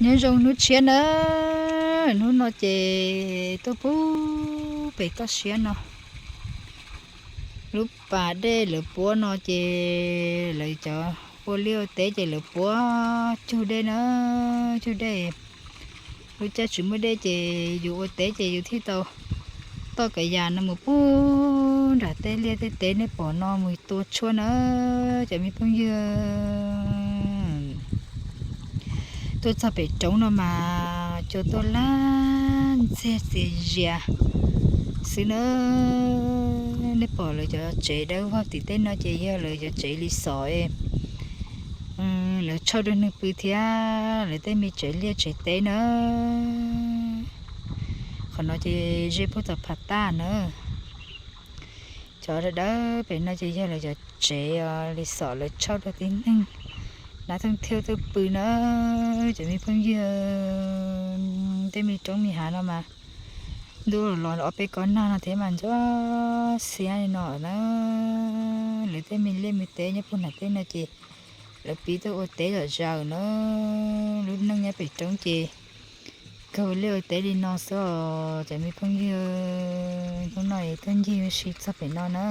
Nyob zoo hnub tshiab na, hnub no ces tuaj pub pem toj siab no. Lub pas dej lawv puab no ces lawv cov ua liaj ua teb ces lawv puab cug dej na, cug dej. Lub caij tsis muaj dej ces yus ua teb ces yus thiaj tau toj kav yas no mus pub nram tej liaj tej teb nej pom no mus tua tshuaj na, cov me phooj ywg. Tuaj txog pem roob no mas cua tuaj laj ntxiag txias zias xwb na. Nej pom lawv cov tsev dawb vog tim tej no ces yog lawv cov tsev li xov, lawv tshaj rau neeg pw thiab lawv tej me tsev liaj tsev teb na. Qhov no ces ze puag tom phas taj na. Cov dawb dawb pem no ces yog lawv cov tsev li xov lawv tshaj rau tib neeg nab thooj thiaj tuaj pw na, cov me phooj ywg. Tej me roob me hav no mas ntuj los ob peb kob nag no thiab mas ntxhua xiab li no na. Lawv tej me liaj me teb nyob puag nram tej no ces lawv pib tuaj ua teb zom zaws na. Lub neej nyob pem roob ces kawg ua liaj ua teb li no xwb os cov me phooj ywg. Hnub no es tuaj ncig ua si txog pem no na.